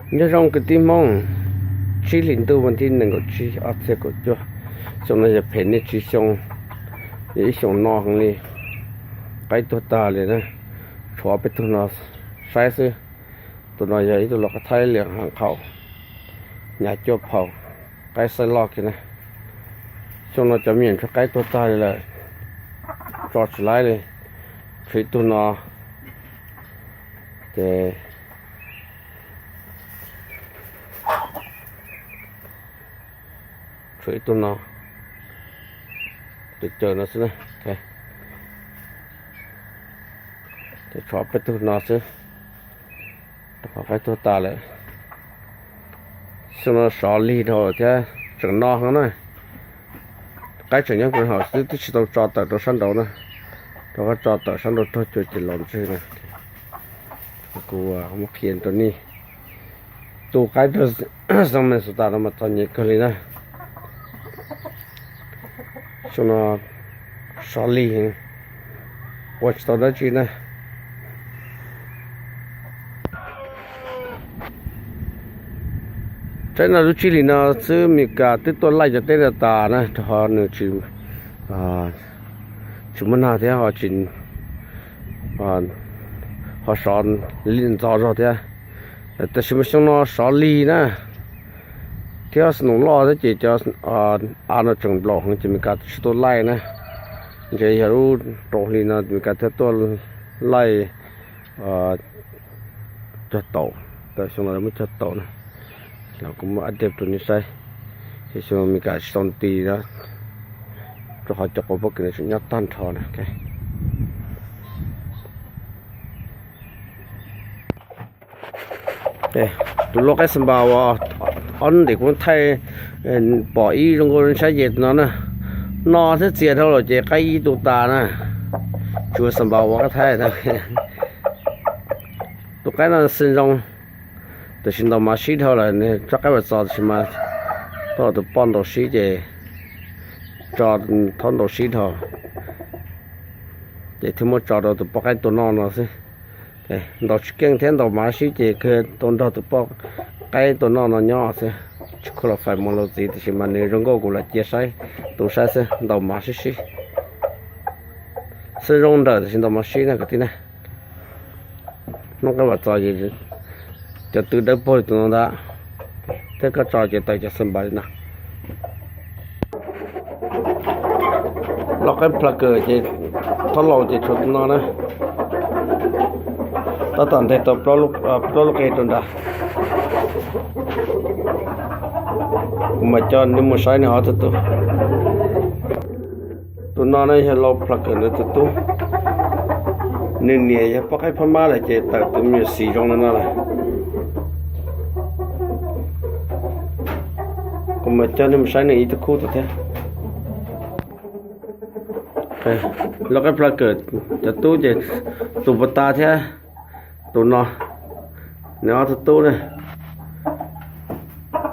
Nyob zoo kwv tij Hmoob, tsib hlis ntuj vas thib nees nkaum tsib ob txhiab kaum cuaj. Xyoo no yog phem niaj tsib xyoo, yog ib xyoos no heev li, qaib tuag tag li na. Tshuav peb tug no saib xwb. Tus no yog ib tug lau qaib Thaib liam ha qhaum, hnyav cuaj phaum, qaib xaib loj kiag na. Xyoo no cov me nyuam ntsuag qaib tuag tag li lawm, tso tsis laib li. Tshuav ib tug no, ces tshuav ib tug no, tus caws no xwb na. Ces tshuav peb tug no xwb, rau qhov qaib tuag tas lawm. Xyoo no sov lig dhau thiab tseem no heev na. Qaib tseem nyob hauv xwb, twb tsis tau tso tawm rau sab nraud na, rau qhov tso tawm sab nraud raug cua ces los ntswg na. Kuv muab qhia rau nej, tu qaib rau xeev Minnesota no mas txom nyem kawg li na. Xyoo no sov lig, ua tsis tau dab tsi na. Tsaib no lub tsib hlis no xwb Meskas twb tuaj laij cov teb no tas na, rau qhov nws tsis, tsis muaj nag thiab ho tsis, ho sov ntxov zog thiab. Tab sis mas xyoo no sov lig na, thiab snow loj thiab ces cov av no tseem nplaum heev ces Meskas twb tsis tuaj laij na. Ntshe yog lub rau hli no Meskas thiaj tuaj laij cog taum, tam xyoo no muab cog taum na. Los kuv muab update rau nej saib, ces xyoo no Meskas tsis tau nti na, rau qhov cov quav pob kws no tseem nyob tag nrho na. Tus lau qaib Xanpas uas ob hnub ntawd kuv thaij, pom ib zoo nkauj sab ces no na, no thiab txias dhau lawm ces qaib ib tu tas na, tsuas Xanpas uas qaib thaib. Tus qaib no xwb zoo, tab sis ntaus mav sib dhau lawm, tso qaib vas txos tab sis mas tau tus poj ntaus sib ces tso, thaub ntaus sib dhau, ces thiaj muab tso rau tus poj qaib tua noj no xwb. Ntaus tsis keej thiab ntaus mav sib ces kawg tau nrog tus poj qaib tua noj no nyob xwb. Tsis khuv los fais mus laus txiv, tab sis mas nws zoo nkauj kuv lam cia saib, tu saib xwb, ntaus mav sib sib. Xwb zoo nrawm tab sis ntaus mav sib na kwv tij na. Hnub qaib vas txos, cov tw dawb paug li tus no ntag, thiab koj tso ces tawm cov Xanpas li no. Lau qaib Plucker ces thaub laus ces tshuav tus no na. Tab tom nteg tau plaub lub qe rau nrad. Kuv mam coj nej mus saib nws ob tug tub. Tus no na yog lau Plucker ntawd tus tub. Nws niam yog poj qaib Phab Mab lawm ces tawm tus me nyuam xis zoo li no lawm. Kuv mam coj nej mus saib nws ib tug khub tom thiab. Lau qaib Plucker cov tub ces tus puas tas thiab tus no, nws ob tug tub na.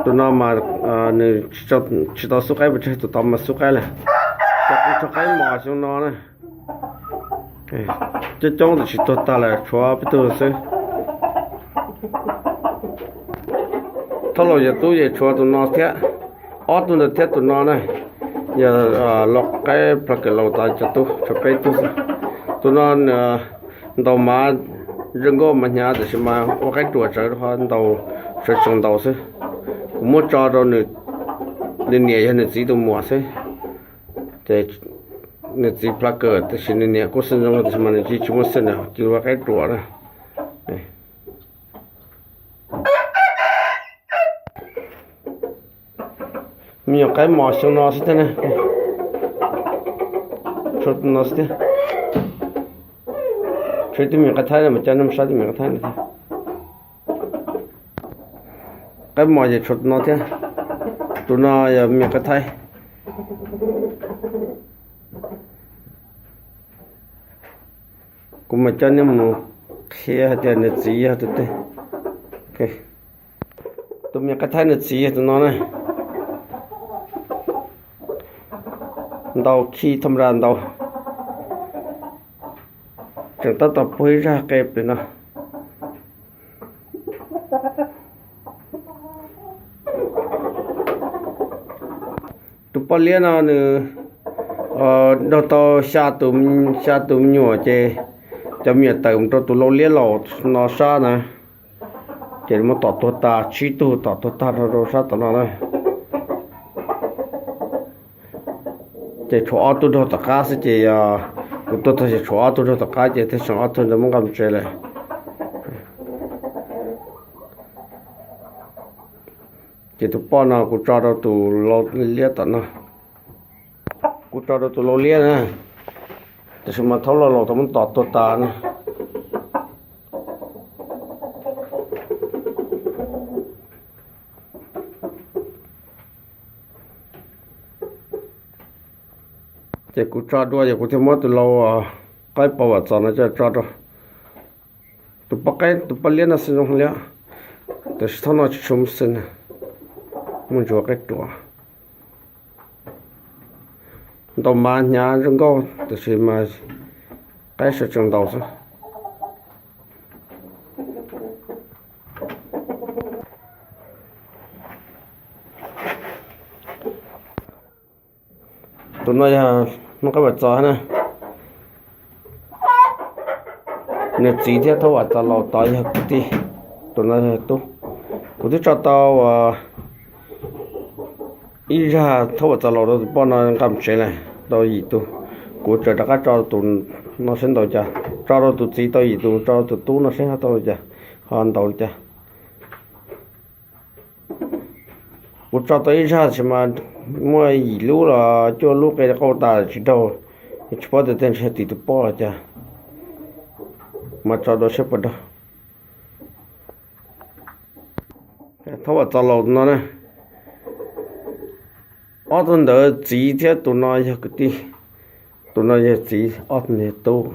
Tus no mas nws tsis tau xub qaib pes tsawg, tus tod mas xub qaib lawm. Cov qaib mos xyoo no na, coob coob tab sis tuag tag lawm tshuav peb tug xwb. Thaub laus yog tub ces tshuav tus no thiab, ob tug ntawd thiab tus no na. Yog lau qaib Plucker laus tas cov tub tshuav peb tug xwb. Tus no ntaus mav zoo nkauj mas hnyav tab sis mas ua qaib ruam tsawv rau qhov ntaus sawv tsees ntaus xwb. Kuv muab tso rau nws niam yog nws txiv tus muam xwb. Ces nws txiv Plucker tab sis nws niam kuj xeeb zoo tab sis mas nws tsis muaj xeeb na, cia ua qaib ruam na. Me nyuam qaib mos xyoo no xwb thiab na. Tshuav no xwb thiab. Tshuav ib tug me nyuam qaib thaib no, mas coj nej mus saib tus me nyuam qaib thaib no thiab. Qaib mos ces tshuav tus no thiab. Tus no yog me nyuam qaib thaib. Kuv mas coj nej mus qhia hais tias nws txiv yog tus twg. Tus me nyuam qaib thaib nws txiv yog tus no na. Ntaus khi thas mas das ntaus. Tseem tab tom puag ib zaj qe pem no. Tus poj liab no nws nrog tau xya tus, xya tus me nyuam ces cov me nyuam tawm mus rau tus lau liab laus no sab na, ces muab tom tuag tas, tsib tug tom tuag tag rau sab tom no na. Ces tshuav ob tug nrog tom qab xwb ces kuv tuaj txog ces tshuav ob tug nrog tom qab ces thiaj tseem ob tug ntawd muab nqa mus tsev lawm. Ces tus poj no kuv tso rau tus lau liab tom no, kuv tso rau tus lau liab na, tiam sis mas thaub laus laus tau muab tom tuag tas na. Ces kuv tso dua ces kuv thiaj muab tus lau qaib pov vam txos no coj tso rau. Tus poj qaib, tus poj liab no xwb zoo li, tiam sis thaum no tsis tshua muaj xwb na, muaj ntsuag qaib ruam. Ntaus mas hnyav zoo nkauj tiam sis mas qaib sawv tsees ntaus xwb. Tus no yog noob qaib vam txos na. Nws txiv thiab thaub vam txos laus tod yog kwv tij. Tus no yog tub. Kuv twb tso tau ib zaj thaub vam txos laus rau tus poj no nqa mus tsev lawm tau yim tus. Kuv tseem rov qab tso tus no seb ntaus cas, tso rau tus txiv tau yim tus, tso rau tus tub no seb ho tau li cas, ho ntaus li cas. Kuv tso tau ib zaj tab sis mas muaj yim lub los cuaj lub qe qauj tas tsis raug, tsis paub tias tej ntshe tim tus poj los cas, mas tso dua seb puas raug. Thaub vam txos laus no na, ob tug ntawd txiv thiab tus no yog kwv tij, tus no yog txiv, ob tug ntawd yog tub,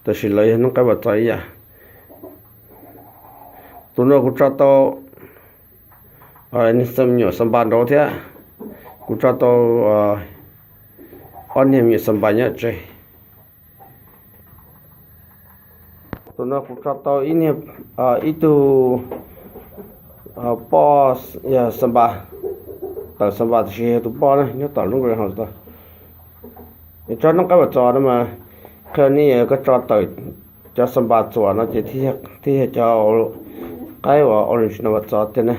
tab sis lawv yog noob qaib vam txos ib yam. Tus no kuv tso tau me nyuam xa npas nraud thiab, kuv tso tau ob niag me nyuam xa npas nyob tsev. Tus no kuv tso tau ib niag, ib tug poj, yog xa npas, tawm xa npas tab sis yog tus poj na nyob tom lub nqi hauv tod. Tsob noob qaib vam txos no mas qhia nej yog koj tso tawm cov xa npas txuam no ces thiaj yog cov qaib uas orange no vam txos tiag na,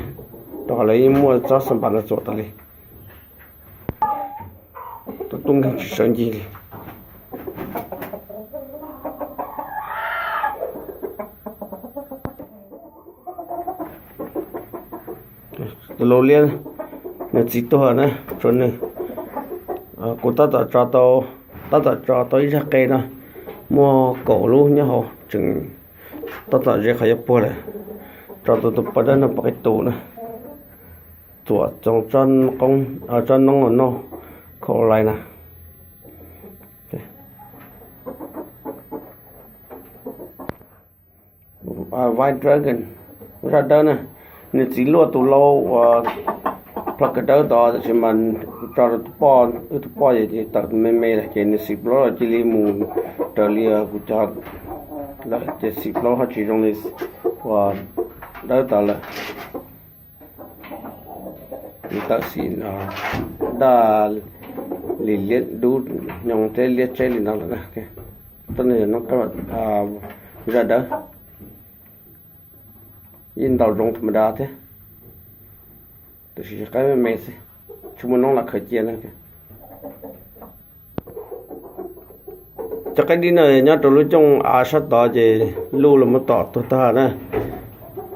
rau qhov lawv yeej muaj tsob xa npas no txuam tas li. Tub nkeeg tsis sawv ncig li. Tus lau liab, nws txiv tuag na, tshuav nws. Kuv tab tom tso tau, tab tom tso tau ib zaj qe no, muaj kaum lub nyob hauv tseem tab tom ze qhov yuav puag lawm. Tso tau tus poj dawb no poj qaib tus na, txuam txoov tsob noob noj khaus lais na. White Dragon, zaj dawb na, nws txiv luaj tus lau uas plho kawg dawb tod tab sis mas kuv tso rau tus poj, wb tus poj ces tawm me me lawm ces nws xim plaub cia li mus raws li kuv cog lawm ces xim plaub ho tsis zoo li uas dawb tod lawm. Tawm xim daj li liab dub nyoos thiab liab tseb li no lawm na. Tub no yog noob qaib, zaj dawb, yeej ntaus zoo tham ma da thiab, tab sis qaib me me xwb, tsis muaj noob los khaws cia na. Cov qaib dib no nyob rau lub cooj av sab tod ces luj los muab tom tuag tag na,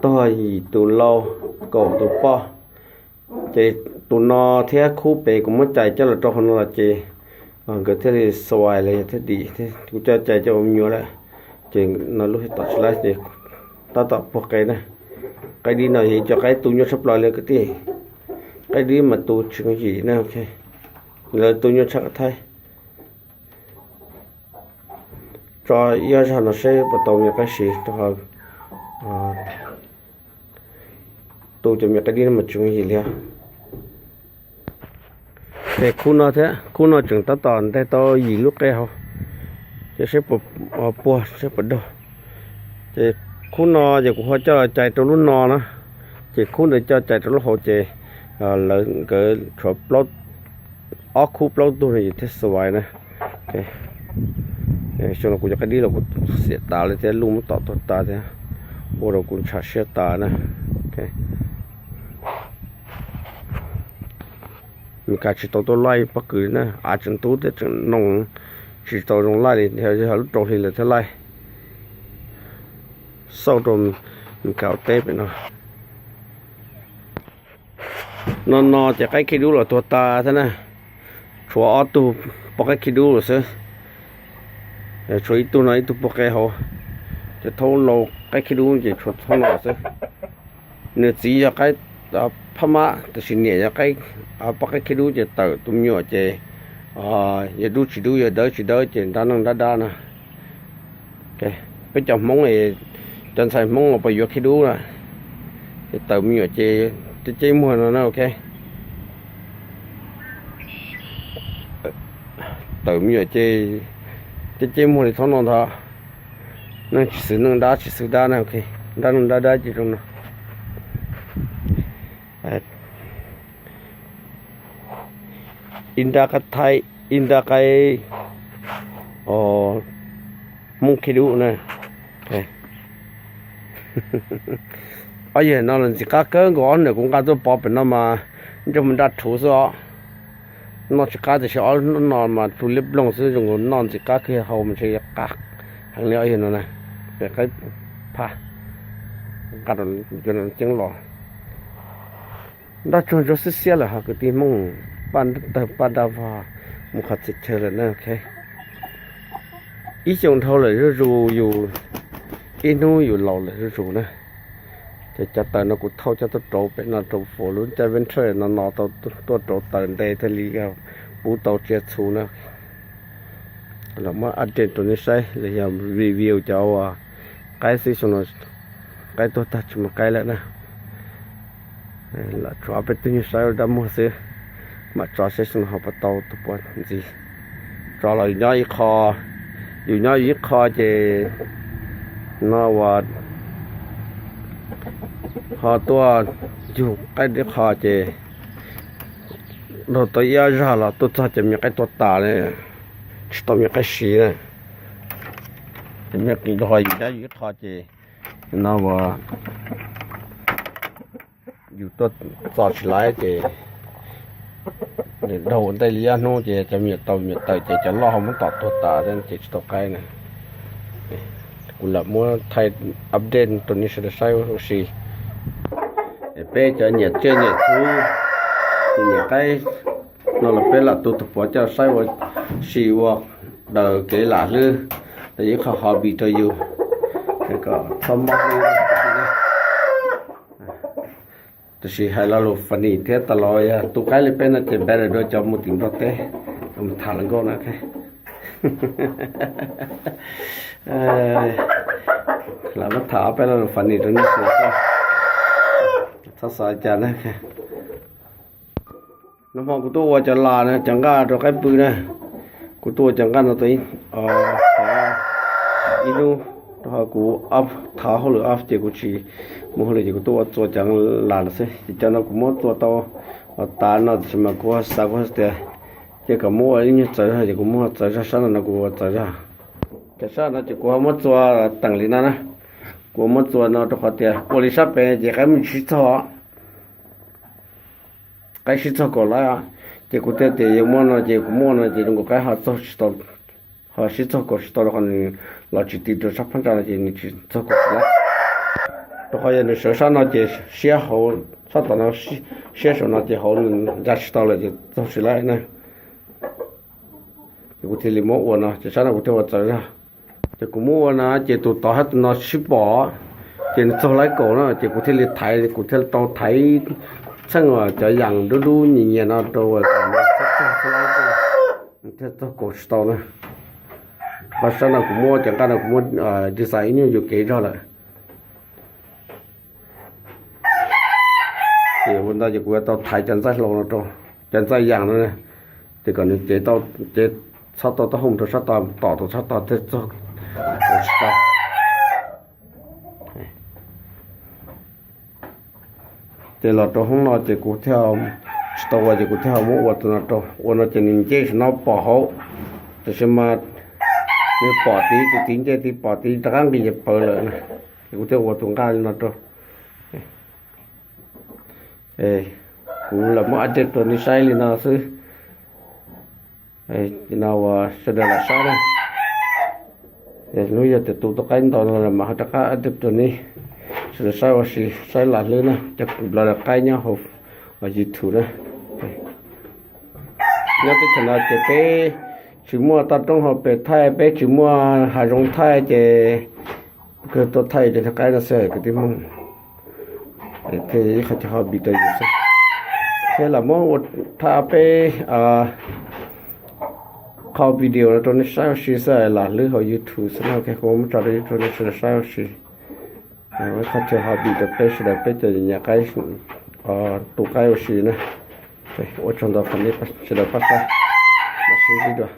tuag yim tus lau, kaum tus poj. Ces tus no thiab khub pem kuv muab cais coj los rau hauv no los ces nkawd thiaj li xais los yog thiaj dim thiab. Kuv coj cais coj ua me nyuam lawm, ces no lub tom tsis laib ces tab tom puag qe na. Qaib dib no yog ib co qaib tu nyuaj tshaj plaws li kwv tij. Qaib dib mas tu tsis yooj yim na, lawv tu nyuaj tshaj qab thaib. Tso ib ob zag no seb puas tau me nyuam qaib siv rau hauv. Tu cov me nyuam qaib dib no mas tsis yooj yim li. Ces khub no thiab, khub no tseem tab tom nteg tau yim lub qe hauv, ces seb puas puag seb puas daug. Ces khub no ces kuv ho coj los cais rau lub no na, ces khub ntawd coj cais rau lub hauv ces lawv nkawd tshuav plaub ob khub plaub tug no ces thiaj xwb na. Xyoo no kuv cov qaib dib los kuv xiam tas li thiab, luj muab tom tuag tas thiab, ua rau kuv ntshav siab tas na. Mes kas tsis tau tuaj laij pob kws na, av tseem ntub thiab tseem noo, tsis tau zoo laij li, yog lub rau hli lawm thiaj laij. Xauj rau Mes kas teb pem no. No no ces qaib khib dub los tuag tas thiab na, tshuav ob tug poj qaib khib dub lawm xwb. Tshuav ib tug no ib tug poj qaib hauv, ces thaub laus qaib khib dub ces tshuav thaub no xwb. Nws txiv yog qaib phab mab, tab sis niam yog poj qaib khib dub ces tawm tus me nyuam ces yog dub tsis dub yog dawb tsis dawb ces nrab neej nrab dab no. Peb cov Hmoob, cov ntxhais Hmoob los puas yuav khib dub na, ces tawm me nyuam ces ceb ceb muag no na, ok. Tawm me nyuam ces ceb ceb muag li thaub no ntag. Neej tsis xwm neej dab tsis xwm dab na, ok. Nrab neej nrab dab ces zoo no. Ib nrab qaib thaib, ib nrab qaib Hmoob khib dub na. Ob yawg no los ntxim qab kawg nkaus, ob hnub kuv nqa tuaj pov pem no mas ntsej muag nraj rhuv xwb os. Noj tsis qab tiam sis ob hnub no mas tu liab ploog xwb, zoo nkaus noj ntxim qab kiag, haus mas ntshe yuav qab heev li ob yawg no na. Qaib phaj nqa rau cov ceeb los. Nroj tsuag ntsuag xiab xiab lawm hos kwv tij Hmoob, paj tawg paj dab vog mus qhov txhia chaw lawm na, ok. Ib xyoo dhau lawm zuj zus, yus ib hnub yus laus lawm zuj zus na. Ces cov taws no kuv thauj coj tuaj rauv pem no rau fuas lub caj veb nrhawj no no tau tuaj rauv taws nte thiaj li pub tau tsiaj txhu na. Los muab update rau nej saib los yog review cov uas qaib xwb, xyoo no qaib tuag tag tsis muaj qaib lawm na. Lam tshuav ob peb tug nyuag saib ua dab muag xwb, mam tso saib xyoo no ho puas tau tus puav ntxiv. Tso los yus nyob ib qho, yus nyob yus ib qho ces no uas ho tuaj yug qaib ib qho ces nrog tau ib ob zag los tuaj txog cov me nyuam qaib tuag tas li, tsis tau me nyuam qaib siv na. Ces yus nyob yus ib qho ces no uas yus tuaj txo tsis laiv ces nws daug ua ntej li ob hnub ces cov me nyuam tau me nyuam tawm ces cov loj ho muab tom tuag tas thiab ces tsis tau qaib na. Kuv lam muab thaij update rau nej sawv daws saib ua si. Peb cov nyiam tsiaj nyiam txhu, nyiam qaib no los peb lam tu tus puav coj saib ua si ua daws kev lam hlwb, yog ib qho hobby rau yus, kom txhob mob hlwb. Tab sis hais lo lus funny thiab tas los yog tu qaib li peb no ces better dua cov mus tim Nplog teb, cov mus tham hluas nkauj na. Lam muab tham ob peb lo lus funny rau nej sawv daws, txhob xav cas na. Nag hmo kuv tuaj ua cov las na, cov nqaj rau qaib pw na. Kuv tuaj ua cov nqaj no tau ib hnub, rau qhov kuv off, thaum hauj lwm off ces kuv tsis muaj hauj lwm ces kuv tuaj ua txua cov las no xwb. Ces cov no kuv muab txua tau tas no tiam sis mas kuv xav kuv tias cia kom muab ua ib nyuag txawv zog ces kuv muab txawv zog, sab no no kuv ua txawv zog. Cov sab no ces kuv ho muab txua teem li no na. Kuv muab txua no rau qhov tias ua li sab pem ces qaib muaj sib txog, qaib sib txog kaum lawm, ces kuv thiaj tias yog muaj no ces kuv muaj no ces zoo nkaus qaib ho txog tsis tau, ho sib txog kaum tsis tau rau qhov nws los tsis ti rau sab phab ntsa no ces nws tsis txog kaum tsis lawm. Rau qhov yog nws sawv sab no ces siab hauv, sab tom no, siab saum no ces hauv nws ntsa tsis tau lawm ces txog tsis lawm na. Ces kuv thiaj li muab ua no, ces sab no kuv thiaj ua txawv zog. Ces kuv muab ua no ces tus tod hab tus no sib pom, ces nws txog laib kaum no ces kuv thiaj li thaiv, kuv thiaj tau thaiv txheej cov yas dub dub nyias nyias no rau kom nws txhob txog, txhob laib, nws thiaj txog kaum tsis tau na. Qhov sab no kuv muab cov nqaj no kuv muab design ib nyuag yuam kev zog lawm. Ces ua ntawd ces kuv yuav tau thaiv cov ntxaij hlau no rau, cov ntxaij yas no, ces kom nws cev tau, cev txhob tau taub hau rau sab tod, tom tau sab tod thiaj txog kaum tsis tau. Ces los rau hnub no ces kuv thiaj Tsis tau ua ces kuv thiaj ho muab ua tus no rau. Ua no ces nws nce tsis no pom hauv, tiam sis mas nws pom tid, tus tid nce tid pom tid rov qab nqis ces pawv lawm na. Ces kuv thiaj ua tus nqaj li no rau. Kuv lam muab update rau nej saib li no xwb. No uas sawv daws lam saib na. Hnub yog tias tu tau qaib ntau no los mas ho rov qab update rau nej sawv daws saib ua si, saib lam hlwb na, cov nplog qaib nyob hauv YouTube na. Nyob teb chaws no ces peb tsis muaj toj roob hauv pes thaij, peb tsis muaj hav zoov thaij ces kawg tuaj thaij cov qaib no xwb kwv tij Hmoob. Thiaj ib qho cov hobby rau yus xwb. Thiab lam muab ua thaij peb qho video no rau nej saib ua si xwb, lam hlwb hauv YouTube xwb na, kuv muab tso rau YouTube nej sawv daws saib ua si. Ib qho cov hobby rau peb sawv daws peb cov nyiam qaib, tu qaib ua si na. Ua tsaug ntau qhov nej sawv daws pab saib, mam sib ntsib dua.